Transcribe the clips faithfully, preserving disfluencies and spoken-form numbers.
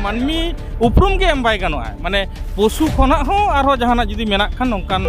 ᱢᱟᱹᱱᱢᱤ ᱩᱯᱨᱩᱢ ᱜᱮ ᱮᱢ ᱵᱟᱭ ᱜᱟᱱᱚᱜᱼᱟ, ᱢᱟᱱᱮ ᱯᱚᱥᱩ ᱠᱷᱚᱱᱟᱜ ᱦᱚᱸ ᱟᱨᱦᱚᱸ ᱡᱟᱦᱟᱱᱟᱜ ᱡᱩᱫᱤ ᱢᱮᱱᱟᱜ ᱠᱷᱟᱱ ᱱᱚᱝᱠᱟᱱ᱾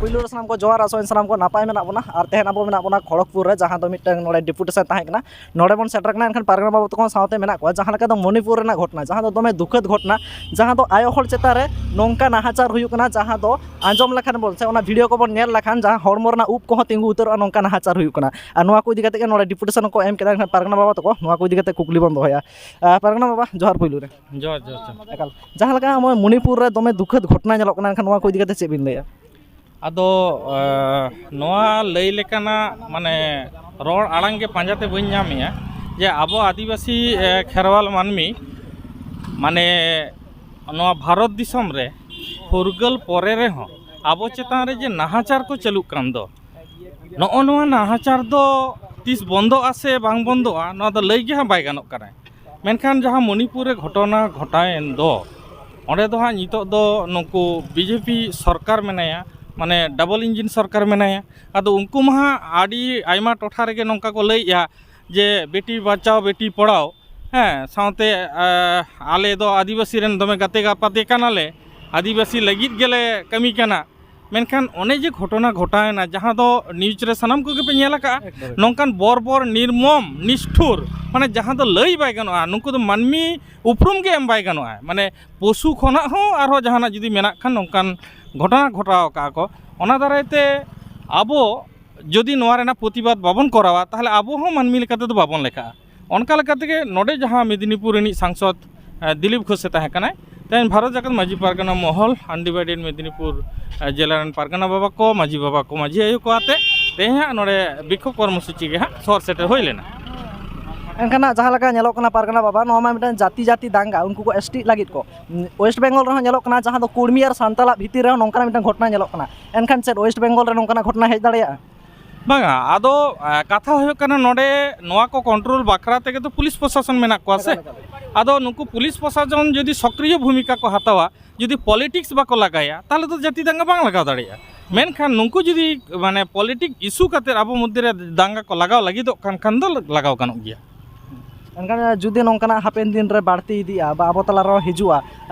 ᱯᱩᱭᱞᱩ ᱨᱮ ᱥᱟᱱᱟᱢ ᱠᱚ ᱡᱚᱦᱟᱨ, ᱟᱥᱚᱜ ᱟᱹᱧ ᱥᱟᱱᱟᱢ ᱠᱚ ᱱᱟᱯᱟᱭ ᱢᱮᱱᱟᱜ ᱵᱚᱱᱟ᱾ ᱟᱨ ᱛᱮᱦᱮᱧ ᱟᱵᱚ ᱢᱮᱱᱟᱜ ᱵᱚᱱᱟ ᱠᱷᱚᱲᱚᱜᱽᱯᱩᱨ ᱨᱮ, ᱡᱟᱦᱟᱸ ᱫᱚ ᱢᱤᱫᱴᱟᱝ ᱱᱚᱰᱮ ᱰᱮᱯᱩᱴᱮᱥᱚᱱ ᱛᱟᱦᱮᱸ ᱠᱟᱱᱟ, ᱱᱚᱰᱮ ᱵᱚᱱ ᱥᱮᱴᱮᱨ ᱠᱟᱱᱟ᱾ ᱮᱱᱠᱷᱟᱱ ᱯᱟᱨᱜᱟᱱᱟ ᱵᱟᱵᱟ ᱛᱟᱠᱚ ᱥᱟᱶᱛᱮ ᱢᱮᱱᱟᱜ ᱠᱚᱣᱟ, ᱡᱟᱦᱟᱸ ᱞᱮᱠᱟ ᱫᱚ ᱢᱚᱱᱤᱯᱩᱨ ᱨᱮᱱᱟᱜ ᱜᱷᱚᱴᱚᱱᱟ, ᱡᱟᱦᱟᱸ ᱫᱚ ᱫᱚᱢᱮ ᱫᱩᱠᱷᱟᱹᱛ ᱜᱷᱚᱴᱚᱱᱟ, ᱡᱟᱦᱟᱸ ᱫᱚ ᱟᱭᱳ ᱦᱚᱲ ᱪᱮᱛᱟᱱ ᱨᱮ ᱱᱚᱝᱠᱟ ᱱᱟᱦᱟᱪᱟᱨ ᱦᱩᱭᱩᱜ ᱠᱟᱱᱟ, ᱡᱟᱦᱟᱸ ᱫᱚ ᱟᱸᱡᱚᱢ ᱞᱮᱠᱷᱟᱱ ᱵᱚᱱ ᱥᱮ ᱚᱱᱟ ᱵᱷᱤᱰᱤᱭᱳ ᱠᱚᱵᱚᱱ ᱧᱮᱞ ᱞᱮᱠᱷᱟᱱ ᱡᱟᱦᱟᱸ ᱦᱚᱲᱢᱚ ᱨᱮᱱᱟᱜ ᱩᱵ ᱠᱚᱦᱚᱸ ᱛᱤᱸᱜᱩ ᱩᱛᱟᱹᱨᱚᱜᱼᱟ, ᱱᱚᱝᱠᱟ ᱱᱟᱦᱟᱪᱟᱨ ᱦᱩᱭᱩᱜ ᱠᱟᱱᱟ᱾ ᱟᱨ ᱱᱚᱣᱟ ᱠᱚ ᱤᱫᱤ ᱠᱟᱛᱮ ᱜᱮ ᱱᱚᱰᱮ ᱰᱮᱯᱩᱴᱮᱥᱚᱱ ᱠᱚ ᱮᱢ ᱠᱮᱫᱟ᱾ ᱮᱱᱠᱷᱟᱱ ᱯᱟᱨᱜᱟᱱᱟ ᱵᱟᱵᱟ ᱛᱟᱠᱚ ᱱᱚᱣᱟ ᱠᱚ ᱤᱫᱤ ᱠᱟᱛᱮ ᱠᱩᱠᱞᱤ ᱵᱚᱱ ᱫᱚᱦᱚᱭᱟ᱾ ᱟᱨ ᱯᱟᱨᱜᱟᱱᱟ ᱵᱟᱵᱟ, ᱡᱚᱦᱟᱨ ᱯᱩᱭᱞᱩ ᱨᱮ᱾ ᱡᱚᱦᱟᱨ, ᱡᱚᱦᱟᱨ, ᱡᱚᱦᱟᱨ᱾ ᱮᱠᱟᱞ, ᱡᱟᱦᱟᱸ ᱞᱮᱠᱟ ᱱᱚᱜᱼᱚᱭ ᱢᱚᱱᱤᱯᱩᱨ ᱨᱮ ᱫᱚᱢᱮ ᱫᱩᱠᱷᱟᱹᱛ ᱜᱷᱚᱴᱚᱱᱟ ᱧᱮᱞᱚᱜ ᱠᱟᱱᱟ, ᱮᱱᱠᱷᱟᱱ ᱱᱚᱣᱟ ᱠᱚ ᱤᱫᱤ ᱠᱟᱛᱮ ᱪᱮᱫ ᱵᱤᱱ ᱞᱟᱹᱭᱟ? ᱟᱫᱚ, ᱮ, ᱱᱚᱣᱟ ᱞᱟᱹᱭ ᱞᱮᱠᱟᱱᱟᱜ, ᱢᱟᱱᱮ, ᱨᱚᱲ ᱟᱲᱟᱝ ᱜᱮ ᱯᱟᱸᱡᱟᱛᱮ ᱵᱟᱹᱧ ᱧᱟᱢᱮᱜᱼᱟ ᱡᱮ ᱟᱵᱚ ᱟᱹᱫᱤᱵᱟᱹᱥᱤ, ᱮ, ᱠᱷᱮᱨᱣᱟᱞ ᱢᱟᱹᱱᱢᱤ, ᱢᱟᱱᱮ, ᱱᱚᱣᱟ ᱵᱷᱟᱨᱚᱛ ᱫᱤᱥᱚᱢ ᱨᱮ ᱯᱷᱩᱨᱜᱟᱹᱞ ᱯᱚᱨᱮ ᱨᱮᱦᱚᱸ ᱟᱵᱚ ᱪᱮᱛᱟᱱ ᱨᱮ ᱡᱮ ᱱᱟᱦᱟᱪᱟᱨ ᱠᱚ ᱪᱟᱹᱞᱩᱜ ᱠᱟᱱ ᱫᱚ, ᱱᱚᱜᱼᱚ ᱱᱚᱣᱟ ᱱᱟᱦᱟᱪᱟᱨ ᱫᱚ ᱛᱤᱥ ᱵᱚᱱᱫᱚᱜᱼᱟ ᱥᱮ ᱵᱟᱝ ᱵᱚᱱᱫᱚᱜᱼᱟ, ᱱᱚᱣᱟ ᱫᱚ ᱞᱟᱹᱭ ᱜᱮ ᱦᱟᱸᱜ ᱵᱟᱭ ᱜᱟᱱᱚᱜ ᱠᱟᱱᱟ᱾ ᱢᱮᱱᱠᱷᱟᱱ ᱡᱟᱦᱟᱸ ᱢᱚᱱᱤᱯᱩᱨ ᱨᱮ ᱜᱷᱚᱴᱚᱱᱟ ᱜᱷᱚᱴᱟᱣᱮᱱ ᱫᱚ, ᱚᱸᱰᱮ ᱫᱚ ᱦᱟᱸᱜ ᱱᱤᱛᱚᱜ ᱫᱚ ᱱᱩᱠᱩ ᱵᱤᱡᱮᱯᱤ ᱥᱚᱨᱠᱟᱨ ᱢᱮᱱᱟᱭᱟ, ᱢᱟᱱᱮ ᱰᱟᱵᱚᱞ ᱤᱧᱡᱤᱱ ᱥᱚᱨᱠᱟᱨ ᱢᱮᱱᱟᱭᱟ᱾ ᱟᱫᱚ ᱩᱱᱠᱩ ᱢᱟ ᱦᱟᱸᱜ ᱟᱹᱰᱤ ᱟᱭᱢᱟ ᱴᱚᱴᱷᱟ ᱨᱮᱜᱮ ᱱᱚᱝᱠᱟ ᱠᱚ ᱞᱟᱹᱭᱮᱜᱼᱟ ᱡᱮ ᱵᱮᱴᱤ ᱵᱟᱪᱟᱣ ᱵᱮᱴᱤ ᱯᱚᱲᱟᱣ, ᱦᱮᱸ, ᱥᱟᱶᱛᱮ, ᱮ, ᱟᱞᱮ ᱫᱚ ᱟᱹᱫᱤᱵᱟᱹᱥᱤ ᱨᱮᱱ ᱫᱚᱢᱮ ᱜᱟᱛᱮ ᱜᱟᱯᱟᱛᱮ ᱠᱟᱱᱟᱞᱮ, ᱟᱹᱫᱤᱵᱟᱹᱥᱤ ᱞᱟᱹᱜᱤᱫ ᱜᱮᱞᱮ ᱠᱟᱹᱢᱤ ᱠᱟᱱᱟ᱾ ᱢᱮᱱᱠᱷᱟᱱ ᱚᱱᱮ ᱡᱮ ᱜᱷᱚᱴᱚᱱᱟ ᱜᱷᱚᱴᱟᱣᱮᱱᱟ, ᱡᱟᱦᱟᱸ ᱫᱚ ᱱᱤᱭᱩᱡᱽ ᱨᱮ ᱥᱟᱱᱟᱢ ᱠᱚᱜᱮ ᱯᱮ ᱧᱮᱞ ᱟᱠᱟᱫᱼᱟ, ᱮᱠᱫᱚᱢ, ᱮᱠᱫᱚᱢ᱾ ᱱᱚᱝᱠᱟᱱ ᱵᱚᱨᱵᱚᱨ, ᱱᱤᱨᱢᱚᱢ, ᱱᱤᱥᱴᱷᱩᱨ, ᱢᱟᱱᱮ ᱡᱟᱦᱟᱸ ᱫᱚ ᱞᱟᱹᱭ ᱵᱟᱭ ᱜᱟᱱᱚᱜᱼᱟ, ᱱᱩᱠᱩ ᱫᱚ ᱢᱟᱹᱱᱢᱤ ᱩᱯᱨᱩᱢ ᱜᱮ ᱮᱢ ᱵᱟᱭ ᱜᱟᱱᱚᱜᱼᱟ᱾ ᱢᱟᱱᱮ ᱯᱚᱥᱩ ᱠᱷᱚᱱᱟᱜ ᱦᱚᱸ ᱟᱨᱦᱚᱸ ᱡᱟᱦᱟᱱᱟᱜ ᱡᱩᱫᱤ ᱢᱮᱱᱟᱜ ᱠᱷᱟᱱ, ᱱᱚᱝᱠᱟᱱ ᱜᱷᱚᱴᱚᱱᱟ ᱜᱷᱚᱴᱟᱣ ᱟᱠᱟᱫᱼᱟ ᱠᱚ, ᱚᱱᱟ ᱫᱟᱨᱟᱭ ᱛᱮ ᱟᱵᱚ ᱡᱩᱫᱤ ᱱᱚᱣᱟ ᱨᱮᱱᱟᱜ ᱯᱨᱚᱛᱤᱵᱟᱫ ᱵᱟᱵᱚᱱ ᱠᱚᱨᱟᱣᱟ, ᱛᱟᱦᱚᱞᱮ ᱟᱵᱚ ᱦᱚᱸ ᱢᱟᱹᱱᱢᱤ ᱞᱮᱠᱟ ᱛᱮᱫᱚ ᱵᱟᱵᱚᱱ ᱞᱮᱠᱷᱟᱜᱼᱟ᱾ ᱚᱱᱠᱟ ᱞᱮᱠᱟ ᱛᱮᱜᱮ ᱱᱚᱰᱮ ᱡᱟᱦᱟᱸ ᱢᱮᱫᱽᱱᱤᱯᱩᱨ ᱨᱤᱱᱤᱡ ᱥᱟᱝᱥᱚᱫᱽ, ᱮ, ᱫᱤᱞᱤᱯ ᱜᱷᱳᱥ ᱮ ᱛᱟᱦᱮᱸ ᱠᱟᱱᱟᱭ, ᱛᱮᱦᱮᱧ ᱵᱷᱟᱨᱚᱛ ᱡᱟᱠᱟᱛ ᱢᱟᱹᱡᱷᱤ ᱯᱟᱨᱜᱟᱱᱟ ᱢᱚᱦᱚᱞ, ᱟᱱᱰᱤᱵᱷᱟᱭᱰᱮᱰ ᱢᱮᱫᱽᱱᱤᱯᱩᱨ, ᱮ, ᱡᱮᱞᱟ ᱨᱮᱱ ᱯᱟᱨᱜᱟᱱᱟ ᱵᱟᱵᱟ ᱠᱚ, ᱢᱟᱹᱡᱷᱤ ᱵᱟᱵᱟ ᱠᱚ, ᱢᱟᱹᱡᱷᱤ ᱟᱭᱳ ᱠᱚ ᱟᱛᱮ ᱛᱮᱦᱮᱧ ᱦᱟᱸᱜ ᱱᱚᱰᱮ ᱵᱤᱠᱠᱷᱳᱵ ᱠᱚᱨᱢᱚᱥᱩᱪᱤ ᱜᱮ ᱦᱟᱸᱜ ᱥᱚᱦᱚᱨ ᱥᱮᱴᱮᱨ ᱦᱩᱭ ᱞᱮᱱᱟ᱾ ᱮᱱᱠᱷᱟᱱ ᱦᱟᱸᱜ ᱡᱟᱦᱟᱸ ᱞᱮᱠᱟ ᱧᱮᱞᱚᱜ ᱠᱟᱱᱟ ᱯᱟᱨᱜᱟᱱᱟ ᱵᱟᱵᱟ, ᱱᱚᱣᱟ ᱢᱟ ᱢᱤᱫᱴᱟᱝ ᱡᱟᱹᱛᱤ ᱡᱟᱹᱛᱤ ᱫᱟᱝᱜᱟ, ᱩᱱᱠᱩ ᱠᱚ ᱮᱥ ᱴᱤ ᱞᱟᱹᱜᱤᱫ ᱠᱚ᱾ ᱳᱭᱮᱥᱴ ᱵᱮᱝᱜᱚᱞ ᱨᱮᱦᱚᱸ ᱧᱮᱞᱚᱜ ᱠᱟᱱᱟ, ᱡᱟᱦᱟᱸ ᱫᱚ ᱠᱩᱲᱢᱤ ᱟᱨ ᱥᱟᱱᱛᱟᱞᱟᱜ ᱵᱷᱤᱛᱤᱨ ᱨᱮᱦᱚᱸ ᱱᱚᱝᱠᱟᱱᱟᱜ ᱢᱤᱫᱴᱟᱝ ᱜᱷᱚᱴᱚᱱᱟ ᱧᱮᱞᱚᱜ ᱠᱟᱱᱟ᱾ ᱮᱱᱠᱷᱟᱱ ᱪᱮᱫ ᱳᱭᱮᱥᱴ ᱵᱮᱝᱜᱚᱞ ᱨᱮ ᱱᱚᱝᱠᱟᱱᱟᱜ ᱜᱷᱚᱴᱚᱱᱟ ᱦᱮᱡ ᱫᱟᱲᱮᱭᱟᱜᱼᱟ? ᱵᱟᱝᱟ, ᱟᱫᱚ, ᱮ, ᱠᱟᱛᱷᱟ ᱦᱩᱭᱩᱜ ᱠᱟᱱᱟ, ᱱᱚᱰᱮ ᱱᱚᱣᱟ ᱠᱚ ᱠᱚᱱᱴᱨᱳᱞ ᱵᱟᱠᱷᱨᱟ ᱛᱮᱜᱮ ᱛᱚ ᱯᱩᱞᱤᱥ ᱯᱨᱚᱥᱟᱥᱚᱱ ᱢᱮᱱᱟᱜ ᱠᱚᱣᱟ ᱥᱮ᱾ ᱮᱠᱟᱞ, ᱮᱠᱟᱞ᱾ ᱟᱫᱚ ᱱᱩᱠᱩ ᱯᱩᱞᱤᱥ ᱯᱨᱚᱥᱟᱥᱚᱱ ᱡᱩᱫᱤ ᱥᱚᱠᱨᱤᱭᱚ ᱵᱷᱩᱢᱤᱠᱟ ᱠᱚ ᱦᱟᱛᱟᱣᱟ, ᱡᱩᱫᱤ ᱯᱚᱞᱤᱴᱤᱠᱥ ᱵᱟᱠᱚ ᱞᱟᱜᱟᱭᱟ, ᱛᱟᱦᱚᱞᱮ ᱫᱚ ᱡᱟᱹᱛᱤ ᱫᱟᱝᱜᱟ ᱵᱟᱝ ᱞᱟᱜᱟᱣ ᱫᱟᱲᱮᱭᱟᱜᱼᱟ᱾ ᱢᱮᱱᱠᱷᱟᱱ ᱱᱩᱠᱩ ᱡᱩᱫᱤ ᱢᱟᱱᱮ ᱯᱚᱞᱤᱴᱤᱠ ᱤᱥᱩ ᱠᱟᱛᱮ ᱟᱵᱚ ᱢᱚᱫᱽᱫᱷᱮ ᱨᱮ ᱫᱟᱝᱜᱟ ᱠᱚ ᱞᱟᱜᱟᱣ ᱞᱟᱹᱜᱤᱫᱚᱜ ᱠᱟᱱ ᱠᱷᱟᱱ ᱫᱚ ᱞᱟᱜᱟᱣ ᱜᱟᱱᱚᱜ ᱜᱮᱭᱟ᱾ ᱮᱱᱠᱷᱟᱱ ᱡᱩᱫᱤ ᱱᱚᱝᱠᱟᱱᱟᱜ ᱦᱟᱯᱮᱱ ᱫᱤᱱ ᱨᱮ ᱵᱟᱹᱲᱛᱤ ᱤᱫᱤᱜᱼᱟ ᱵᱟ ᱟᱵᱚ ᱛᱟᱞᱟ ᱨᱮᱦᱚᱸ ᱦᱤᱡᱩᱜᱼᱟ,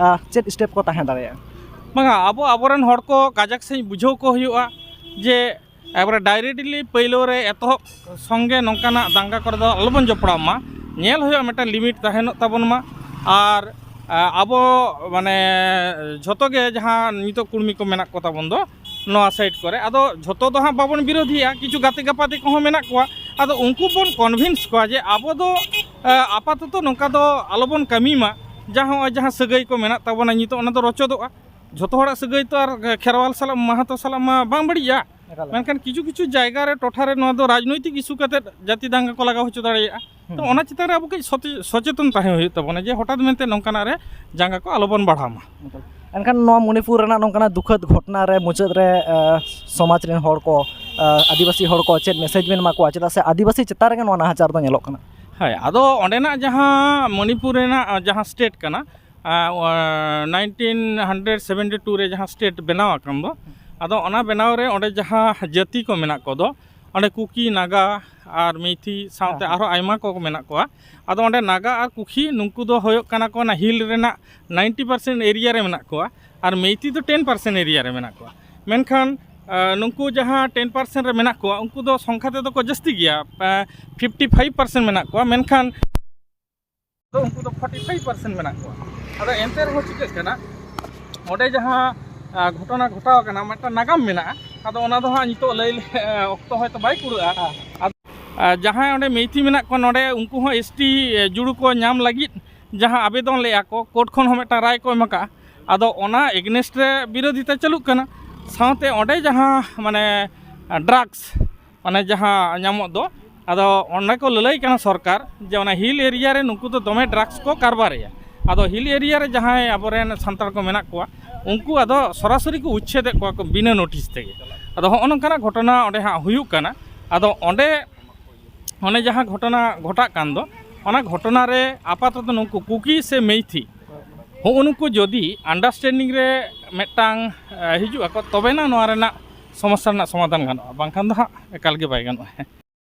ᱪᱮᱫ ᱥᱴᱮᱯ ᱠᱚ ᱛᱟᱦᱮᱸ ᱫᱟᱲᱮᱭᱟᱜᱼᱟ? ᱵᱟᱝᱟ, ᱟᱵᱚ ᱟᱵᱚᱨᱮᱱ ᱦᱚᱲ ᱠᱚ ᱠᱟᱡᱟᱠ ᱥᱟᱺᱦᱤᱡ ᱵᱩᱡᱷᱟᱹᱣ ᱠᱚ ᱦᱩᱭᱩᱜᱼᱟ ᱡᱮ ᱮᱵᱟᱨᱮ ᱰᱟᱭᱨᱮᱠᱴᱞᱤ ᱯᱟᱹᱭᱞᱟᱹ ᱨᱮ ᱮᱛᱚᱦᱚᱵ ᱥᱚᱸᱜᱮ ᱱᱚᱝᱠᱟᱱᱟᱜ ᱫᱟᱝᱜᱟ ᱠᱚᱨᱮ ᱫᱚ ᱟᱞᱚᱵᱚᱱ ᱡᱚᱯᱲᱟᱣ ᱢᱟ᱾ ᱧᱮᱞ ᱦᱩᱭᱩᱜᱼᱟ, ᱢᱤᱫᱴᱟᱝ ᱞᱤᱢᱤᱴ ᱛᱟᱦᱮᱱᱚᱜ ᱛᱟᱵᱚᱱ ᱢᱟ᱾ ᱟᱨ ᱟᱵᱚ ᱢᱟᱱᱮ ᱡᱷᱚᱛᱚ ᱜᱮ ᱡᱟᱦᱟᱸ ᱱᱤᱛᱚᱜ ᱠᱩᱲᱢᱤ ᱠᱚ ᱢᱮᱱᱟᱜ ᱠᱚ ᱛᱟᱵᱚᱱ ᱫᱚ ᱱᱚᱣᱟ ᱥᱟᱭᱤᱰ ᱠᱚᱨᱮ, ᱟᱫᱚ ᱡᱷᱚᱛᱚ ᱫᱚ ᱦᱟᱸᱜ ᱵᱟᱵᱚᱱ ᱵᱤᱨᱳᱫᱷᱤᱭᱟ, ᱠᱤᱪᱷᱩ ᱜᱟᱛᱮ ᱜᱟᱯᱟᱛᱮ ᱠᱚᱦᱚᱸ ᱢᱮᱱᱟᱜ ᱠᱚᱣᱟ᱾ ᱟᱫᱚ ᱩᱱᱠᱩ ᱵᱚᱱ ᱠᱚᱱᱵᱷᱤᱱᱥ ᱠᱚᱣᱟ ᱡᱮ ᱟᱵᱚ ᱫᱚ ᱟᱯᱟᱛᱚᱛᱚ ᱱᱚᱝᱠᱟ ᱫᱚ ᱟᱞᱚᱵᱚᱱ ᱠᱟᱹᱢᱤ ᱢᱟ᱾ ᱡᱟᱦᱟᱸ ᱦᱚᱸᱜᱼᱚᱭ ᱡᱟᱦᱟᱸ ᱥᱟᱹᱜᱟᱹᱭ ᱠᱚ ᱢᱮᱱᱟᱜ ᱛᱟᱵᱚᱱᱟ ᱱᱤᱛᱚᱜ, ᱚᱱᱟ ᱫᱚ ᱨᱚᱪᱚᱫᱚᱜᱼᱟ᱾ ᱡᱷᱚᱛᱚ ᱦᱚᱲᱟᱜ ᱥᱟᱹᱜᱟᱹᱭ ᱛᱚ ᱟᱨ ᱠᱷᱮᱨᱣᱟᱞ ᱥᱟᱞᱟᱜ, ᱢᱟᱦᱟᱛᱚ ᱥᱟᱞᱟᱜ ᱢᱟ ᱵᱟᱝ ᱵᱟᱹᱲᱤᱡᱼᱟ᱾ ᱢᱮᱱᱠᱷᱟᱱ ᱠᱤᱪᱷᱩ ᱠᱤᱪᱷᱩ ᱡᱟᱭᱜᱟ ᱨᱮ, ᱴᱚᱴᱷᱟ ᱨᱮ ᱱᱚᱣᱟ ᱫᱚ ᱨᱟᱡᱽᱱᱳᱭᱛᱤᱠ ᱤᱥᱩ ᱠᱟᱛᱮ ᱡᱟᱹᱛᱤ ᱫᱟᱝᱜᱟ ᱠᱚ ᱞᱟᱜᱟᱣ ᱦᱚᱪᱚ ᱫᱟᱲᱮᱭᱟᱜᱼᱟ᱾ ᱛᱚ ᱚᱱᱟ ᱪᱮᱛᱟᱱ ᱨᱮ ᱟᱵᱚ ᱠᱟᱹᱡ ᱥᱚᱪᱮ- ᱥᱚᱪᱮᱛᱚᱱ ᱛᱟᱦᱮᱸ ᱦᱩᱭᱩᱜ ᱛᱟᱵᱚᱱᱟ ᱡᱮ ᱦᱚᱴᱟᱛ ᱢᱮᱱᱛᱮ ᱱᱚᱝᱠᱟᱱᱟᱜ ᱨᱮ ᱡᱟᱸᱜᱟ ᱠᱚ ᱟᱞᱚᱵᱚᱱ ᱵᱟᱲᱦᱟᱣ ᱢᱟ᱾ ᱮᱱᱠᱷᱟᱱ ᱱᱚᱣᱟ ᱢᱚᱱᱤᱯᱩᱨ ᱨᱮᱱᱟᱜ ᱱᱚᱝᱠᱟᱱᱟᱜ ᱫᱩᱠᱷᱟᱹᱫ ᱜᱷᱚᱴᱚᱱᱟ ᱨᱮ ᱢᱩᱪᱟᱹᱫ ᱨᱮ ᱥᱚᱢᱟᱡᱽ ᱨᱮᱱ ᱦᱚᱲ ᱠᱚ, ᱟᱹᱫᱤᱵᱟᱹᱥᱤ ᱦᱚᱲ ᱠᱚ ᱪᱮᱫ ᱢᱮᱥᱮᱡᱽ ᱵᱮᱱ ᱮᱢᱟ ᱠᱚᱣᱟ? ᱪᱮᱫᱟᱜ ᱥᱮ ᱟᱹᱫᱤᱵᱟᱹᱥᱤ ᱪᱮᱛᱟᱱ ᱨᱮᱜᱮ ᱱᱚᱣᱟ ᱱᱟᱦᱟᱪᱟᱨ ᱫᱚ ᱧᱮᱞᱚᱜ ᱠᱟᱱᱟ᱾ ᱦᱳᱭ, ᱟᱫᱚ ᱚᱸᱰᱮᱱᱟᱜ ᱡᱟᱦᱟᱸ ᱢᱚᱱᱤᱯᱩᱨ ᱨᱮᱱᱟᱜ ᱡᱟᱦᱟᱸ ᱥᱴᱮᱴ ᱠᱟᱱᱟ, ᱱᱟᱭᱤᱱᱴᱤᱱ ᱦᱟᱱᱰᱨᱮᱰ ᱥᱮᱵᱷᱮᱱᱴᱤ ᱴᱩ ᱨᱮ ᱡᱟᱦᱟᱸ ᱥᱴᱮᱴ ᱵᱮᱱᱟᱣ ᱟᱠᱟᱱ ᱫᱚ, ᱟᱫᱚ ᱚᱱᱟ ᱵᱮᱱᱟᱣ ᱨᱮ ᱚᱸᱰᱮ ᱡᱟᱦᱟᱸ ᱡᱟᱹᱛᱤ ᱠᱚ ᱢᱮᱱᱟᱜ ᱠᱚᱫᱚ, ᱚᱸᱰᱮ ᱠᱩᱠᱤ, ᱱᱟᱜᱟ ᱟᱨ ᱢᱮᱭᱛᱷᱤ ᱥᱟᱶᱛᱮ ᱟᱨᱦᱚᱸ ᱟᱭᱢᱟ ᱠᱚ ᱢᱮᱱᱟᱜ ᱠᱚᱣᱟ᱾ ᱟᱫᱚ ᱚᱸᱰᱮ ᱱᱟᱜᱟ ᱟᱨ ᱠᱩᱠᱤ ᱱᱩᱠᱩ ᱫᱚ ᱦᱩᱭᱩᱜ ᱠᱟᱱᱟ ᱠᱚ ᱚᱱᱟ ᱦᱤᱞ ᱨᱮᱱᱟᱜ ᱱᱟᱭᱤᱱᱴᱤ ᱯᱟᱨᱥᱮᱱᱴ ᱮᱨᱤᱭᱟ ᱨᱮ ᱢᱮᱱᱟᱜ ᱠᱚᱣᱟ, ᱟᱨ ᱢᱮᱭᱛᱷᱤ ᱫᱚ ᱴᱮᱱ ᱯᱟᱨᱥᱮᱱᱴ ᱮᱨᱤᱭᱟ ᱨᱮ ᱢᱮᱱᱟᱜ ᱠᱚᱣᱟ᱾ ᱢᱮᱱᱠᱷᱟᱱ ᱱᱩᱠᱩ ᱡᱟᱦᱟᱸ ᱴᱮᱱ ᱯᱟᱨᱥᱮᱱᱴ ᱨᱮ ᱢᱮᱱᱟᱜ ᱠᱚᱣᱟ, ᱩᱱᱠᱩ ᱫᱚ ᱥᱚᱝᱠᱷᱟ ᱛᱮᱫᱚ ᱠᱚ ᱡᱟᱹᱥᱛᱤ ᱜᱮᱭᱟ, ᱯᱷᱤᱯᱴᱤ ᱯᱷᱟᱭᱤᱵᱷ ᱯᱟᱨᱥᱮᱱᱴ ᱢᱮᱱᱟᱜ ᱠᱚᱣᱟ᱾ ᱢᱮᱱᱠᱷᱟᱱ ᱫᱚ ᱩᱱᱠᱩ ᱫᱚ ᱯᱷᱳᱨᱴᱤ ᱯᱷᱟᱭᱤᱵᱷ ᱯᱟᱨᱥᱮᱱᱴ ᱢᱮᱱᱟᱜ ᱠᱚᱣᱟ᱾ ᱟᱫᱚ ᱮᱱᱛᱮ ᱨᱮᱦᱚᱸ ᱪᱤᱠᱟᱹᱜ ᱠᱟᱱᱟ, ᱚᱸᱰᱮ ᱡᱟᱦᱟᱸ ᱜᱷᱚᱴᱚᱱᱟ ᱜᱷᱚᱴᱟᱣ ᱟᱠᱟᱱᱟ, ᱢᱤᱫᱴᱟᱝ ᱱᱟᱜᱟᱢ ᱢᱮᱱᱟᱜᱼᱟ᱾ ᱟᱫᱚ ᱚᱱᱟ ᱫᱚ ᱦᱟᱸᱜ ᱱᱤᱛᱚᱜ ᱞᱟᱹᱭ ᱚᱠᱛᱚ ᱦᱚᱭᱛᱳ ᱵᱟᱭ ᱠᱩᱲᱟᱹᱜᱼᱟ᱾ ᱟᱫᱚ ᱡᱟᱦᱟᱸᱭ ᱚᱸᱰᱮ ᱢᱮᱭᱛᱷᱤ ᱢᱮᱱᱟᱜ ᱠᱚᱣᱟ ᱱᱚᱰᱮ, ᱩᱱᱠᱩ ᱦᱚᱸ ᱮᱥ ᱴᱤ ᱡᱩᱲᱩ ᱠᱚ ᱧᱟᱢ ᱞᱟᱹᱜᱤᱫ ᱡᱟᱦᱟᱸ ᱟᱵᱮᱫᱚᱱ ᱞᱮᱫᱼᱟ ᱠᱚ, ᱠᱳᱨᱴ ᱠᱷᱚᱱ ᱦᱚᱸ ᱢᱤᱫᱴᱟᱝ ᱨᱟᱭ ᱠᱚ ᱮᱢ ᱟᱠᱟᱫᱼᱟ᱾ ᱟᱫᱚ ᱚᱱᱟ ᱮᱜᱱᱮᱥᱴ ᱨᱮ ᱵᱤᱨᱳᱫᱷᱤᱛᱟ ᱪᱟᱹᱞᱩᱜ ᱠᱟᱱᱟ᱾ ᱥᱟᱶᱛᱮ ᱚᱸᱰᱮ ᱡᱟᱦᱟᱸ ᱢᱟᱱᱮ ᱰᱨᱟᱜᱽᱥ ᱢᱟᱱᱮ ᱡᱟᱦᱟᱸ ᱧᱟᱢᱚᱜ ᱫᱚ, ᱟᱫᱚ ᱚᱸᱰᱮ ᱠᱚ ᱞᱟᱹᱞᱟᱹᱭ ᱠᱟᱱᱟ ᱥᱚᱨᱠᱟᱨ ᱡᱮ ᱚᱱᱟ ᱦᱤᱞ ᱮᱨᱤᱭᱟ ᱨᱮ ᱱᱩᱠᱩ ᱫᱚ ᱫᱚᱢᱮ ᱰᱨᱟᱜᱽᱥ ᱠᱚ ᱠᱟᱨᱵᱟᱨᱮᱜᱼᱟ᱾ ᱟᱫᱚ ᱦᱤᱞ ᱮᱨᱤᱭᱟ ᱨᱮ ᱡᱟᱦᱟᱸᱭ ᱟᱵᱚᱨᱮᱱ ᱥᱟᱱᱛᱟᱲ ᱠᱚ ᱢᱮᱱᱟᱜ ᱠᱚᱣᱟ, ᱩᱱᱠᱩ ᱟᱫᱚ ᱥᱚᱨᱟᱥᱚᱨᱤ ᱠᱚ ᱩᱪᱪᱷᱮᱫᱮᱫ ᱠᱚᱣᱟ ᱠᱚ ᱵᱤᱱᱟᱹ ᱱᱳᱴᱤᱥ ᱛᱮᱜᱮ᱾ ᱟᱫᱚ ᱦᱚᱸᱜᱼᱚ ᱱᱚᱝᱠᱟᱱᱟᱜ ᱜᱷᱚᱴᱚᱱᱟ ᱚᱸᱰᱮ ᱦᱟᱸᱜ ᱦᱩᱭᱩᱜ ᱠᱟᱱᱟ᱾ ᱟᱫᱚ ᱚᱸᱰᱮ ᱚᱱᱮ ᱡᱟᱦᱟᱸ ᱜᱷᱚᱴᱚᱱᱟ ᱜᱷᱚᱴᱟᱜ ᱠᱟᱱ ᱫᱚ, ᱚᱱᱟ ᱜᱷᱚᱴᱚᱱᱟ ᱨᱮ ᱟᱯᱟᱛᱚᱛᱚ ᱱᱩᱠᱩ ᱠᱩᱠᱤ ᱥᱮ ᱢᱮᱭᱛᱷᱤ ᱦᱚᱸᱜᱼᱚ ᱱᱩᱠᱩ ᱡᱩᱫᱤ ᱟᱱᱰᱟᱨᱥᱴᱮᱱᱰᱤᱝ ᱨᱮ ᱢᱤᱫᱴᱟᱝ ᱦᱤᱡᱩᱜ ᱟᱠᱚ, ᱛᱚᱵᱮᱱᱟ ᱱᱚᱣᱟ ᱨᱮᱱᱟᱜ ᱥᱚᱢᱚᱥᱥᱟ ᱨᱮᱱᱟᱜ ᱥᱚᱢᱟᱫᱷᱟᱱ ᱜᱟᱱᱚᱜᱼᱟ, ᱵᱟᱝᱠᱷᱟᱱ ᱫᱚ ᱦᱟᱸᱜ ᱮᱠᱟᱞ ᱜᱮ ᱵᱟᱭ ᱜᱟᱱᱚᱜᱼᱟ᱾